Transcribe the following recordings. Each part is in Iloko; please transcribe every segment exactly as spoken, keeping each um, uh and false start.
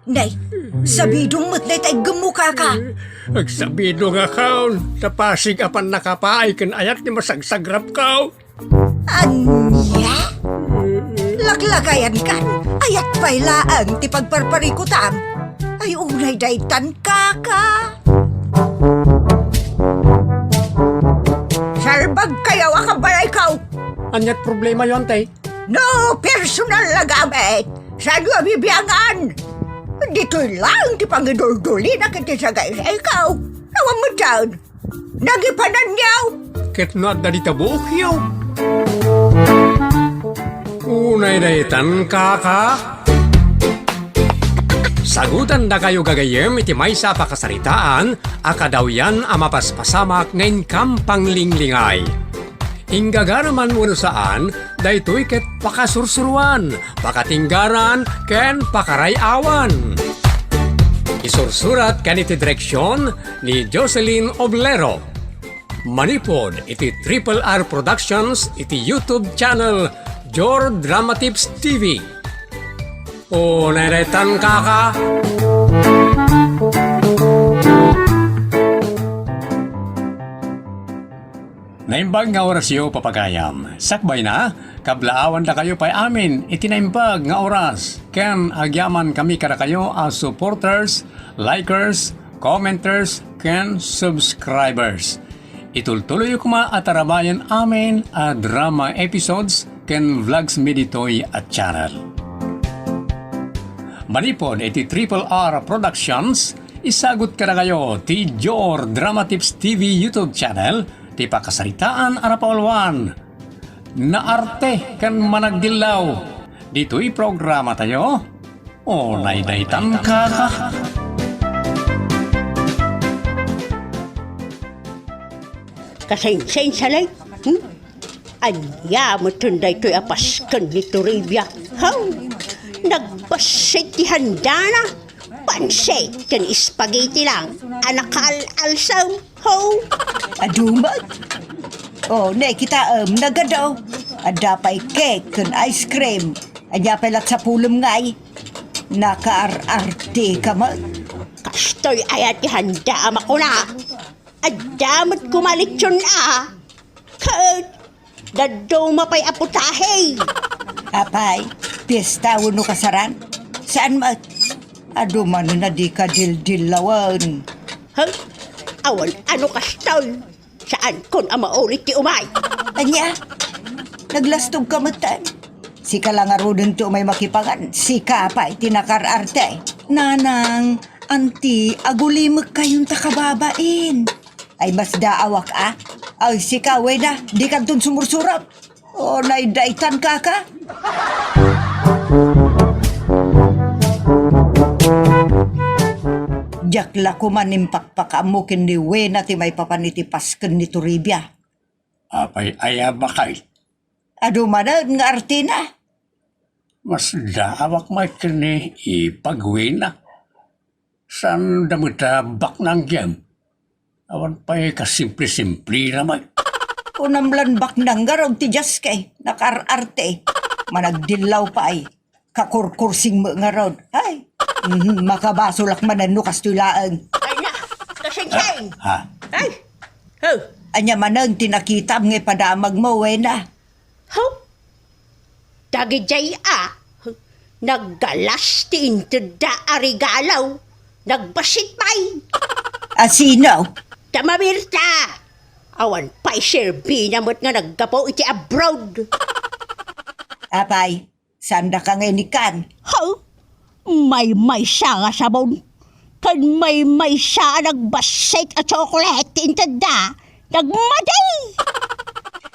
Nay, sabidong met dayta iggemmo, kaka. Agsabidongakon, ta pasig a pannakapaay ken ayat ti masagsagrapko. Ania? Laklakayankan, ayat pay laeng ti pagparparikutam. Ay, unay daytan, kaka. Salbagkayo a kabalayko. Aniat problemayo, ante? No personal a gamit, saanyo a bibiangan? Ditoy laeng ti pangiduldulina ket ti sagaysayko. Awan met daan. Nagipananyo! Ket no adda dita buokyo. Unay daytan, kaka. Sagutandakayo gagayyem iti maysa a pakasaritaan a kadawyan a mapaspasamak nga inkam panglinglingay. Inggagaraman wenno saan, daytoy ket pakasursuroan, pakatinggaran, ken pakaray-awan. Isursurat ken iti direksion ni Jocelyn Oblero. Manipud iti Triple R Productions iti YouTube channel Jor Dramatips T V. O, nairetan, kaka. Naimbag nga orasyo, papagayam. Sakbayna, kablaawandakayo pay amin iti naimbag nga oras, ken agyamankami kadakayo a supporters, likers, commenters, ken subscribers. Itultuloyyo koma a tarabayen amin a drama episodes ken vlogs mi ditoy a channel. Manipud iti Triple R Productions, isagut kadakayo ti Jor Dramatips T V YouTube channel, ti pakasaritaan a napauluan, naarte ken managdillaw. Ditoy programatayo, O, naidaytan, kaka. Kasensensalay? Hmm? Ania metten daytoy a pasken ni Toribia? Haw! Nagbassit ti handana. Pansit ken spaghetti lang a nakaal-alsem. Haw! Adu met. O, ne, kitaem, nagadu. Adda pay cake ken ice cream. Ania pay lat sapulem ngay? Nakaar-arte ka met. Kastoy aya ti handa a makuna. Adda met koma lechon a. Ket dadduma pay a putahe. Apay, piesta wenno kasaran? Saan met? Adu manen a dika dildillawen. Huh? Awan ano kastoy? Saankon a maulit ti umay. Ania? Naglastog ka metten. Sika la ngaruden ti umay makipangan. Sika pay ti nakaar-arte. Nanang, anti, agulimek kayon ta kababain. Ay, masdaawak a. Ay, sika, Wena, dikanton sumursurot. O, naidaytan, kaka. Diak la koma impakpakaammo ken ni Wena ti maipapan iti pasken ni Toribia. Apay aya bakay? Adu manen nga artena. Masdaawak met ken ni ipag Wena. Saan da met a baknang gem? Awan pay kasimple-simple na met. Kunam lan baknang ngarud ti Dios kay nakaar-arte. Managdillaw pay. Kakurkursing met ngarud. Ay, mhm, makabasolak manen no kastoy laeng. Ay na, kasensyaen. Ah, ah. Ay, ho. Ania manen ti nakitam nga ipadamagmo, Wena? Ho? Dagidiay a, naggalas ti intedda a regalo, nagbassit pay. A sino? Da Mamirta. Awan pay serbina met nga naggapu iti abroad. Apay, saan daka nga inikkan? Ho? Maymaysa nga sabon, ken maymaysa a nagbassit a chocolate ti intedda. Nagmadi!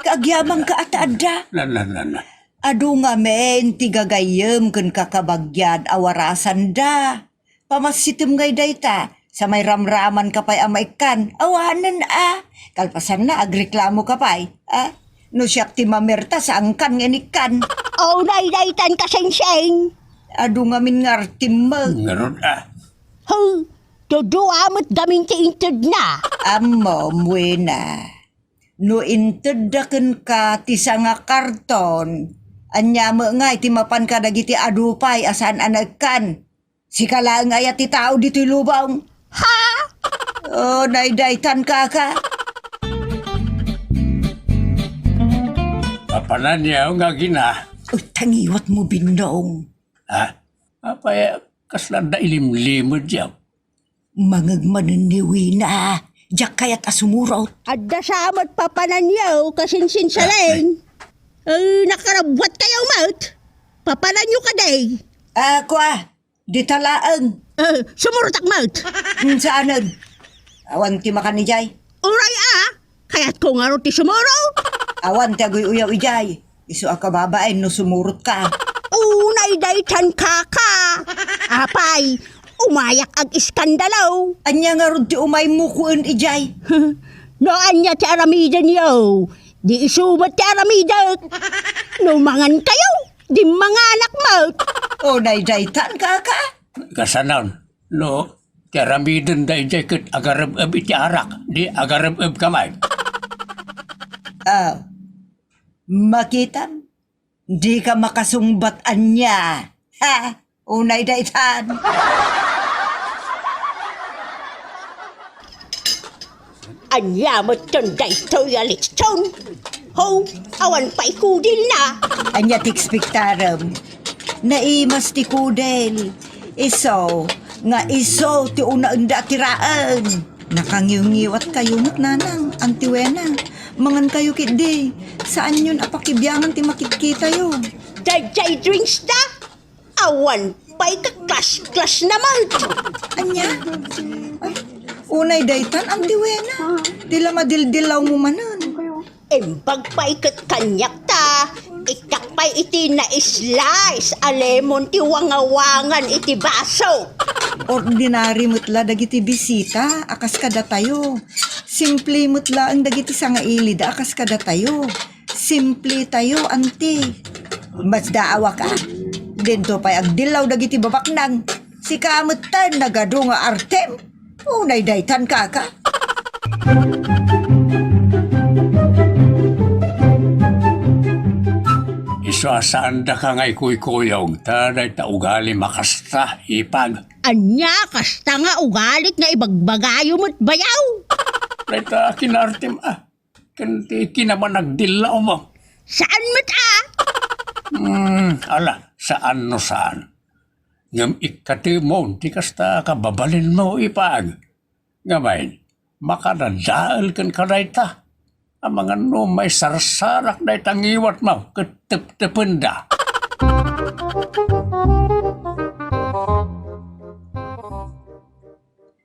Kaagyamanka a ta adda? Na, na, na, na. Adu ngamin ti gagayyem ken kakabagian a warasanda. Pamassitem ngay dayta, sa mairamramanka pay a maikkan. Awanen a. Kalpasanna, agreklamoka pay, a? No siak ti Mamirta, saankan nga inikkan. O, naydaytan ka, Senseng. Adu ngamin nga artim met. Ngarud a. Huh, dudua met gamin ti intedna. Ammom, Wena. No intedda kenka ti sanga karton, ania met ngay ti mapan kadagiti adu pay a saan a naikkan? Sika laeng aya ti tao ditoy lubong. Ha? Oh, naydaytan, kaka. Papananyaw nga agina. Uy, tangiwat mo, Binong. Ha? Apay, kasla da ilimlimed yaw? Mangeg manen ni Wina. Diak kayat a sumurot. Adda sa met papananyaw, kasinsinsaleng. Ay, nakarabuat kayo met. Papananyo kadi. Ah, kua, dita laeng. Eh, sumurotak met. Hmm, saanen? Awan ti makan ijay. Uray a, kayatko ngarud ti sumuro. Awan ti aguy-uyaw ijay. Isu a kababain no sumurotka. Unay daytan, kaka. Apay, umayak ag-iskandalo. Ania ngarud ti umaymo kuen ijay? No ania ti aramidenyo, di isu met ti aramidek. No mangan kayo, di manganak met. Unay daytan, kaka. Kasanon, no, ti aramidenda ijay ket agareb-eb iti arak, di agareb-eb ka met. Ah, makitam, dika makasungbat ania. Ha? Unay daytan. Ania met ken daytoy a litson? Ho, awan pay kudilna. Ania ti ekspektarem? Naimas ti kudel. Isu, nga isu ti unaenda a tiraen. Nakangiwngiwat kayo met, nanang, anti Wena. Mangan kayo ketdi. Saanyon a pakibiangan ti makitkitayo. Daydiay drinks da? Awan pay kaklas-klas na met. Ania? Ay, unay daytan, anti Wena. Di la madildillawmo manen. Imbag pay ket kaniak ta, ikkat pay iti na-slice a lemon ti wangawangan iti baso. Ordinary met la dagiti bisita a kas kadatayo. Simple met laeng dagiti sangailida a kas kadatayo. Simple tayo, anti. Masdaawak a. Dinto pay agdillaw dagiti babaknang. Sika metten nagadu nga artem. Unay daytan, kaka. Isu a saandaka nga ikuykuyog ta dayta ugali makasta, ipag. Ania kasta nga ugalit nga ibagbagayo met bayaw? Dayta kinartem a. Ken ti kinamanagdillawmo. Saan met a? Hmm, ala, saan no saan. Ngem ikkatemon ti kasta a kababalinmo, ipag. Ngem ay, makadadael kenka dayta. Amangan no maisarsarak dayta ngiwatmo ket teptependa.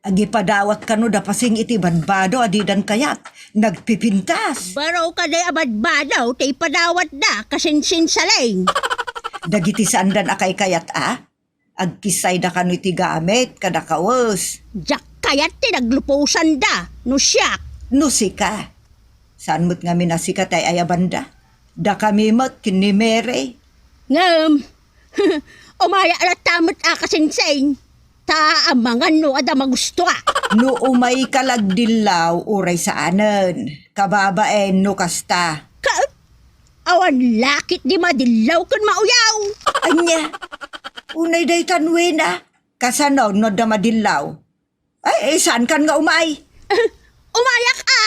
Agipadawat kano da Pasing iti badbado a didan kayat, nagpipintas. Baro kadi a badbado ti ipadawatda, kasinsinsaleng. Dagiti saandan a kaykayat a, agkissayda kano iti gamit kada kawes. Diak kayat ti naglupusanda, no siak. No sika. Saan met ngamin a sika ti ay-ayabanda. Dakami met ken ni Mary. Ngem, umayak latta met a kasinsin. Ta amangan no adda magustoak. No umayka la agdillaw, uray saanen. Kababain no kasta. Ka-, awan lakit di madillaw ken mauyaw. Ania? Unay daytan, Wena. Kasano no adda madillaw? Ay, saankan nga umay? Umayak a!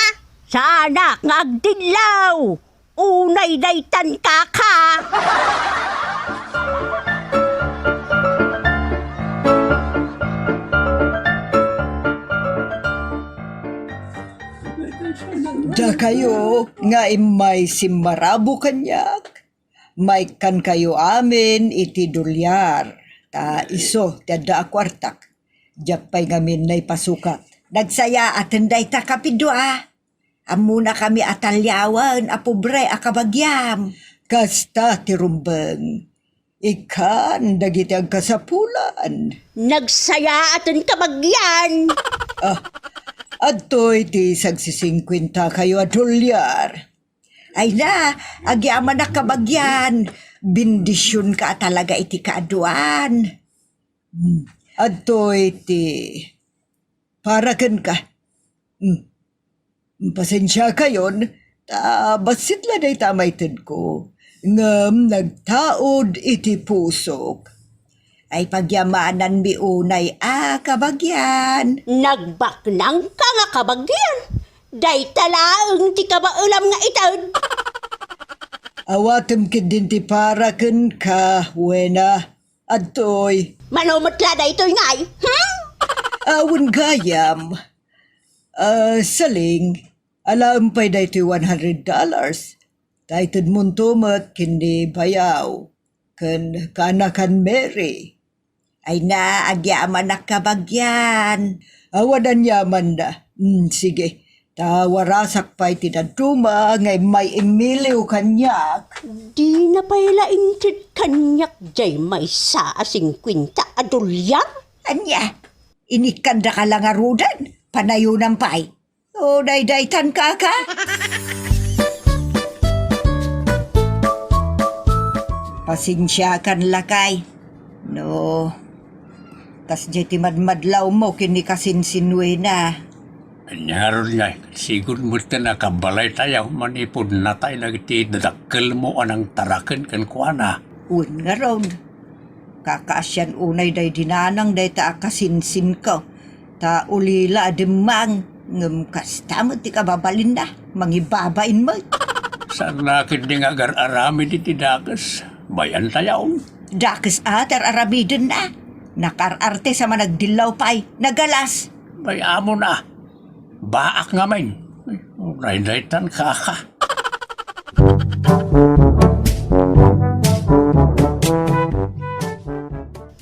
Saanak nga agdillaw! Unay daytan, kaka! Dakayo nga immay simmarabo kaniak, maikkankayo amin iti dolyar, ta isu ti adda a kuartak. Diak pay ngamin naipasukat. Nagsayaaten dayta kapidua. Ammonakami a taliawen a pobre a kabagiam. Kasta ti rumbeng. Ikkan dagiti agkasapulan. Nagsayaaten kabagian. Ah, adtoy ti sagsisingkuentakayo a dolyar. Ay na, agyamanak kabagian. Bendisionka a talaga iti kaaduan. Hmm. Adtoy ti para kenka. Hmm. Pasensiakayon, ta bassit la dayta a maitedko. Ngem nagtaud iti pusok. Ay pagyamananmi unay a kabagian. Nagbaknangka nga kabagian. Dayta laeng ti kabaelam nga ited. Awatem ketdin ti para kenka, Wena. Adtoy. Mano met la daytoy ngay? Hmm? Awan gayam. Ah, Saling, alaem pay daytoy one hundred dollars. Ta itedmonto met ken ni Bayaw ken kaanakan Mary. Ay na, agyamanak kabagian. Awan aniamanna. Hmm, sige. Ta warasak pay ti dadduma nga immay Emilio kaniak. Dina pay la inted kaniak jay maysa a singkuenta a dolyar? Ania? Inikkandaka la ngaruden? Panayonan pay. O, daydaytan, kaka? Pasensiakan, lakay. No, kasdiay ti madmadlawmo ken ni Kasinsin Wena. Ania ngarud ngay, sigud metten a kabalaytayo manipud natay dagiti dadakkelmo a nangtaraken kenkuana. Wen ngarud, kakaasian unay daydi nanang dayta a Kasinsinko. Ta ulila a demmang, ngem kasta met ti kababalinna, mangibabain met. Saanna ketdi nga agar-aramid iti dakes, bay-antayo. Dakes a ti ar-aramidenna. Nakaar-arte sa managdillaw pay, nagalas. Bay-amona. Baak ngamin. Ay, uray daytan, kaka.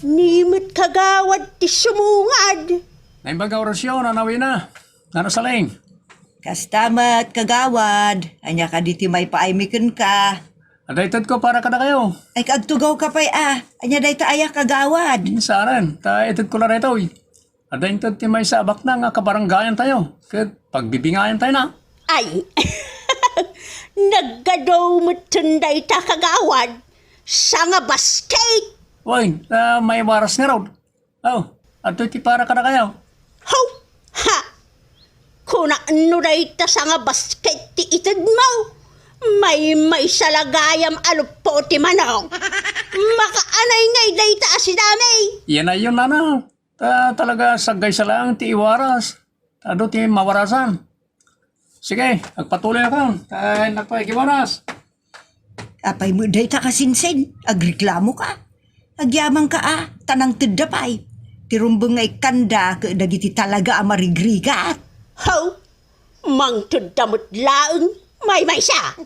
Ni met kagawad ti sumungad. Naimbag nga orasyon, Nanang Wena. Ngano, Saling? Kasta met, kagawad. Ania kadi ti maipaaymi kenka? Adda itedko para kadakayo. Ay, kaagtugawka pay a. Ania dayta aya, kagawad? Saan, ta itedko la daytoy. Adda inted ti maysa a baknang a kabarangayantayo, ket pagbibingayantayona. Ay, nagkado metten dayta, kagawad. Sanga basket. Wen, ta maiwaras ngarud. Aw, adtoy ti para kadakayo. Haw! Ha! Kunak no dayta sanga basket ti itedmo. Maymaysa la gayam a luppo ti manok. Makaanay ngay dayta a sidami. Iyanayyo, nana. Ta talaga saggaysa laeng ti iwaras. Ta adu ti mawarasan. Sige, agpatuloyakon. Ta innak pay agiwaras. Apay met dayta, Kasinsin? Agreklamoka? Agyamanka a, ta nangtedda pay ti rumbeng nga ikkanda ket dagiti talaga a marigrigat. Haw! Mangtedda met laeng, maymaysa.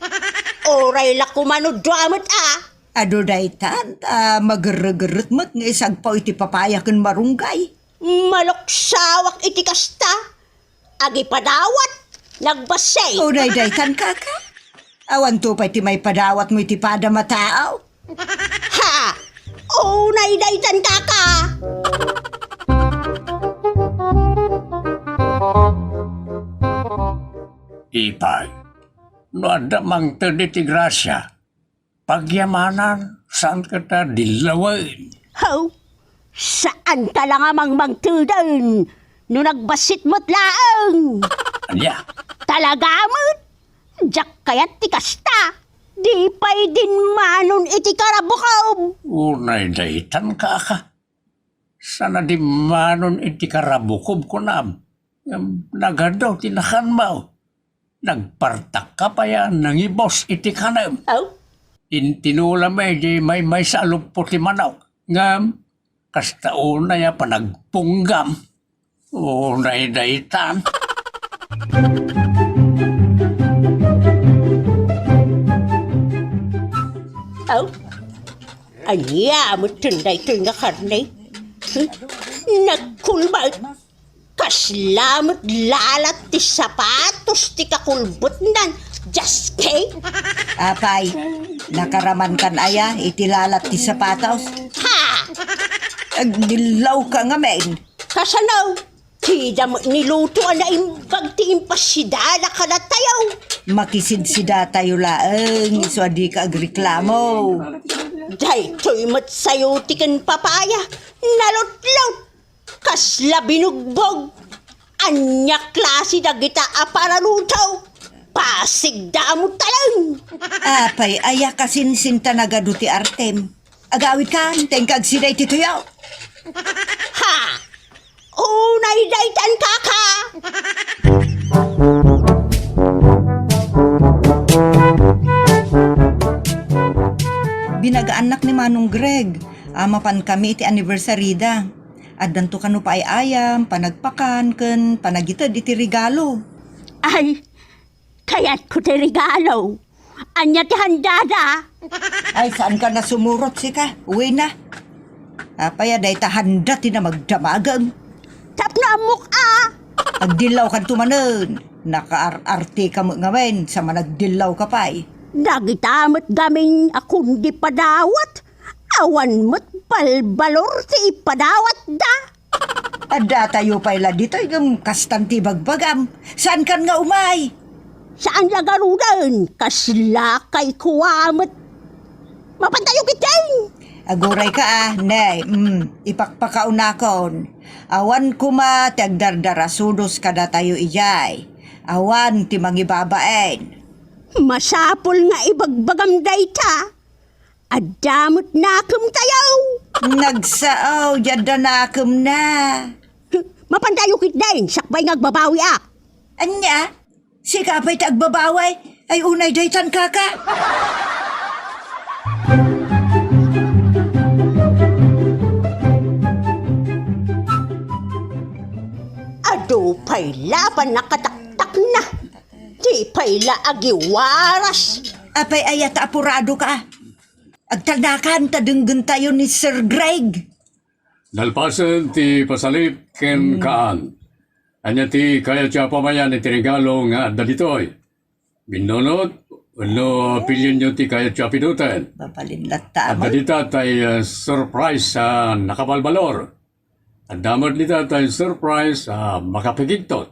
Uray la koma no dua met a. Adu daytan, ta magerregerrek met nga isagpaw iti papaya ken marunggay. Maluksawak iti kasta. Agipadawat, nagbassit. Unay daytan, kaka? Awanto pay ti maipadawatmo iti padam a tao? Ha! Unay daytan, kaka! Ipay, no adda mangted iti grasia, pagyamanan, saan ket a dillawen. Haw! Saanka la nga mangmangteden no nagbassit met laeng. Ania? Talaga met, diak kayat ti kasta. Di pay dinmanon iti karabukob. Unay daytan, kaka. Saan a dimmanon iti karabukob, kunam. Ngem nagadu ti nakanmo. Nagpartakka pay a nangibus iti kanem. Aw? Intinulami di maymaysa a luppo ti manok. Ngem kasta unay a panagpunggam. Unay daytan. Aw? Ania metten daytoy nga karne? Hmm? Nagkulbet. Kasla met lalat ti sapatos ti kakulbetnan, Jaske? Apay, nakaramankan aya iti lalat ti sapatos? Ha! Agdillawka ngamin. Kasano? Dida met niluto a naimbag ti impasidada kadatayo. Makisidsidatayo laeng, isu a dika agreklamo. Daytoy met sayo ti ken papaya, nalutlot. Kasla binugbog! Ania klase dagita a paraluto? Pasigda a mutalen! Apay, aya kasinsin ta nagadu ti artem. Agawidkan, ta inka agsida iti tuyo. Ha! Unay daytan, kaka! Binagaannak ni Manong Greg a mapankami iti anniversary da. Addanto kano pay ayam, panagpakan, ken panagited iti regalo. Ay, kayatko ti regalo. Ania ti handada? Ay, saanka a sumurot, sika. Uwina. Apay a dayta handa ti namagdamagem? Tapno ammok a. Agdillawkanto manen. Nakaar-arteka met ngamin sa managdillawka pay. Dagita met gamin a kundi padawat. Awan met balbalor ti ipadawatda. Addatayo pay la ditoy ngem kastan ti ibagbagam. Saankan nga umay? Saan la garuden, kaslakay kua met. Mapantayo ketdin. Agurayka a, ne, mm, ipakpakaunakon. Awan koma ti agdardarasudos kadatayo idiay. Awan ti mangibabain. Masapul nga ibagbagam dayta. Adda met nakemtayo. Nagsao, diadda nakemna. Mapantayo ketdin, sakbay nga agbabawiak. Ania? Sika pay ti agbabawi? Ay, unay daytan, kaka. Adu pay la pannakataktakna. Di pay la agiwaras. Apay aya ta apuradoka? Agtalnakan ta denggentayo ni Sir Greg. Nalpasen ti pasalip ken kaan. Ania ti kayatyo a pamayan iti regalo nga adda ditoy? Binnunot wenno pilionyo ti kayatyo a piduten? Mabalin latta, Adda Amay. dita tay, eh, surprise a nakabalbalor. Adda met dita tay surprise a makapigigtot.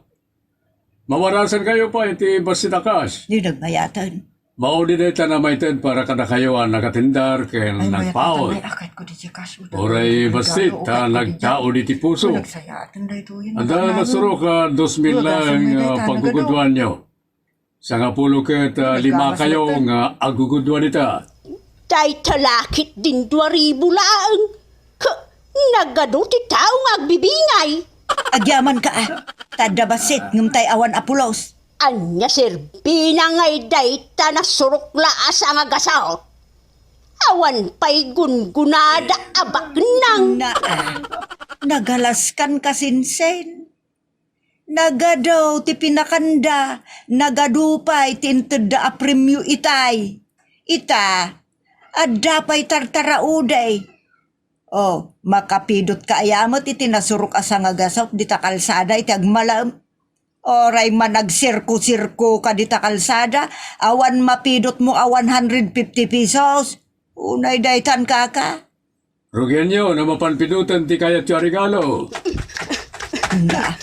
Mawarasankayo pay iti bassit a cash. Di nagmayaten. Maudi dayta a maited para kadakayo a nagatindar ken Ay, mayat nagpaut. Ita, may akat ko di si cash. Uray bassit a nagtaud iti puso. Nagsayaten daytoy. Adda nasurok a dos mil laeng a pagguguduanyo. Sangapulo ket, ah, lima kayo nga agguguduan ita. Dayta la ketdin dua ribu laeng. Ka-, nagadu ti tao nga agbibingay. Agyamanka, a. Ta adda bassit, ngem tay awan a pulos. Ania serbina ngay dayta nasurok la a sangagasat? Awan pay gungunada a baknang. Na, a. Nagalaskan ka, Sinsen. Nagadu ti pinakanda, nagadu pay ti intedda a premio itay. Ita, adda pay tartaraudey. O, makapidotka aya met iti nasurok a sangagasat dita kalsada iti agmalem? Oray managsirko-sirkoka dita kalsada, awan mapidotmo a one hundred fifty pesos? Unay daytan, kaka. Rugianyo no mapan pidoten ti kayatyo a regalo. Na.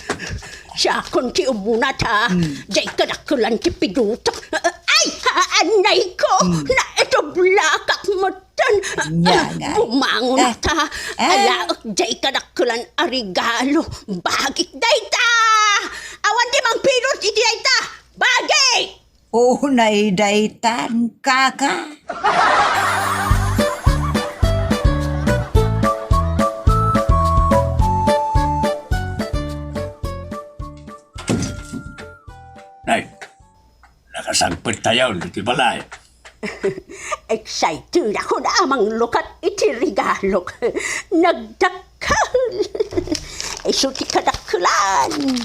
Siakon ti umuna ta. Hmm. Diay kadakkelan ti pidotek. Ay, a-, anayko. Hmm. Naitublakak metten. Nya, nga. Bumangon ta. Ah. Alaek diay kadakkelan a regalo. Bagik dayta. Awan ti mangpidot iti dayta. Bagik! Unay daytan, kaka. Nay, nakasangpettayon iti balay. Excited ako na a manglukat iti regalok. Nagdakkel. Isu ti kadakkelan.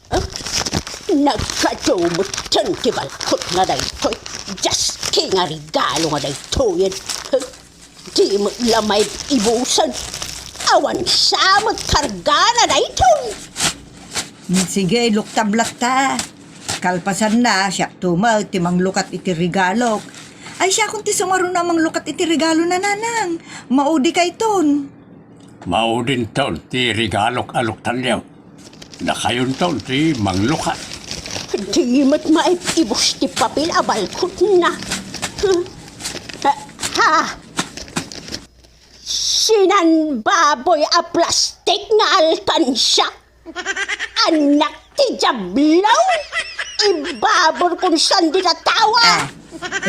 Ah, nagkadu metten ti balkot nga daytoy. Diaske nga regalo nga daytoyen. Di met la maibusen. Awan sa met kargana daytoy. Sige, luktab latta. Kalpasanna, siakto met ti manglukat iti regalok. Ay, siakon ti sumaruno a manglukat iti regalona, nanang. Maudikayton. Maudinton ti regalok a luktanyo. Dakayonton ti manglukat. Di met maib-ibus ti papel a balkotna. Ha? Sinan baboy a plastik nga alkansiak. Anak ti Diablo! Ibaborkon sandin a tao, a! Ah,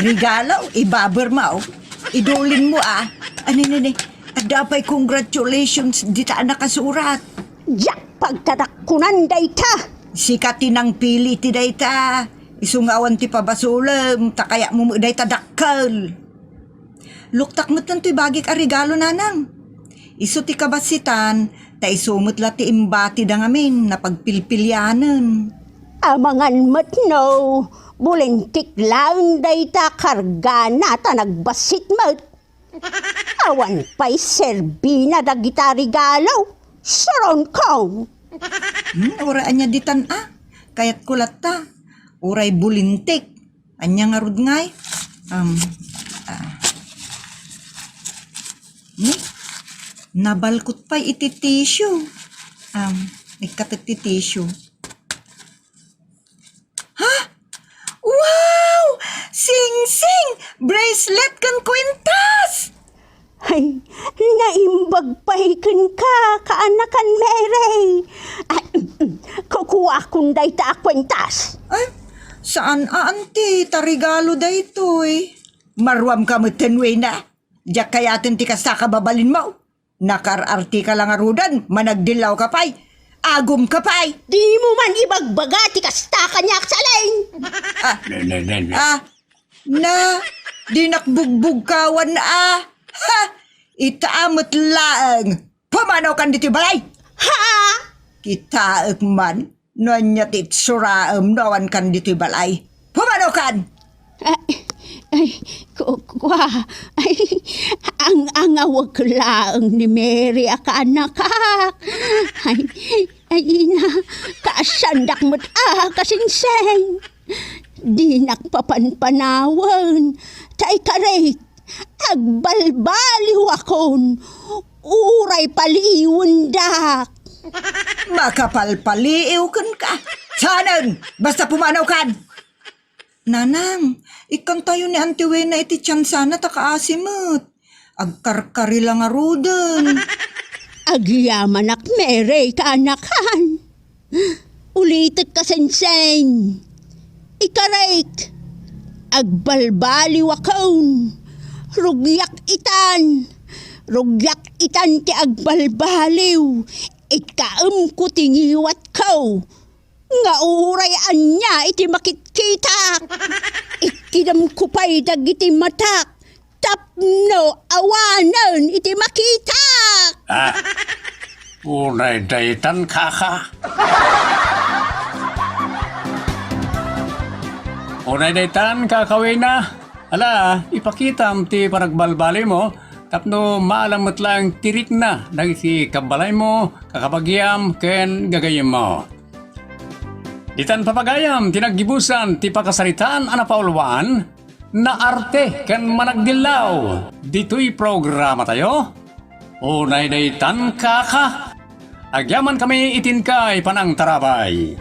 regalo, ibabormo. Idulinmo, a. Ani, ani, ani? Apay congratulations dita a nakasurat. Diak pagkadakkunan dayta. Sika ti nangpili ti dayta. Isu nga awan ti pabasolem, ta kayatmo met dayta dakkel. Luktak met toy bagik a regalo, nanang. Isu ti kabassitan, ta isu met la ti imbatida ngamin a pagpilpilianen. Amangan met no, bulintik laeng dayta kargana ta nagbassit met. Awan pay serbina dagita regalo. Saronkong. Hmm, uray ania ditan a? Kayatko latta. Uray bulintik. Ania ngarud ngay? Um, ah. Ni? Nabalkot pay iti tissue. Um, ikkatek ti tissue. Ha? Wow! Singsing! Bracelet ken kwintas! Ay, naimbag pay kenka, kaanakan Mary. Ay, kukuakon dayta a kwintas. Ay, saan a, anti, ta regalo daytoy. Maruamka metten, Wena. Diak kayaten ti kasta ka babalinmo. Nakaar-artika la ngaruden, managdillawka pay. Agumka pay. Dimo man ibagbaga ti kasta kaniak, Saleng. Ah, Ne, ne, ne, ne. Ah, na, dinak bugbugkawan a. Ha! Ita met laeng. Pumanaw kan ditoy balay. Ha? Kitaek man. No ania ti itsuraem no awan kan ditoy balay? Pumano kan! Ay, ay, ku-, kua, ay, ang-angawek laeng ni Mary a kaanakak. Ay, ay, ina, kaasiandak met a, kasingseng. Dinak papanpanawen, ta ikarik, agbalbaliwakon, uray paliiwendak. Makapalpaliiw kenka. Saanen, basta pumanaw kan. Nanang, ikkantayo ni Auntie Wena iti tiansana ta kaasi met. Agkarkari la ngaruden. Agyamanak, Mary, kaanakan. Ulitek, kasingseng. Ikarik, agbalbaliwakon. Rugiak itan. Rugiak itan ti agbalbaliw. Ikkaemko ti ngiwatko. Nga uray ania iti makitkitak. Ikkidemko pay dagiti matak. Tapno awanen iti makitak! Ah, unay daytan, kaka. Unay daytan, Kaka Wena. Ala, ipakitam ti panagbalbaliwmo tapno maalam met laeng ti rikna dagiti kabbalaymo, kakabagiam, ken gagayyemmo. Ditan papagayam ti naggibusan ti pakasaritaan a napauluan, naarte ken managdillaw ditoy programatayo. Unay daytan, kaka. Agyamankami iti inkay panangtarabay.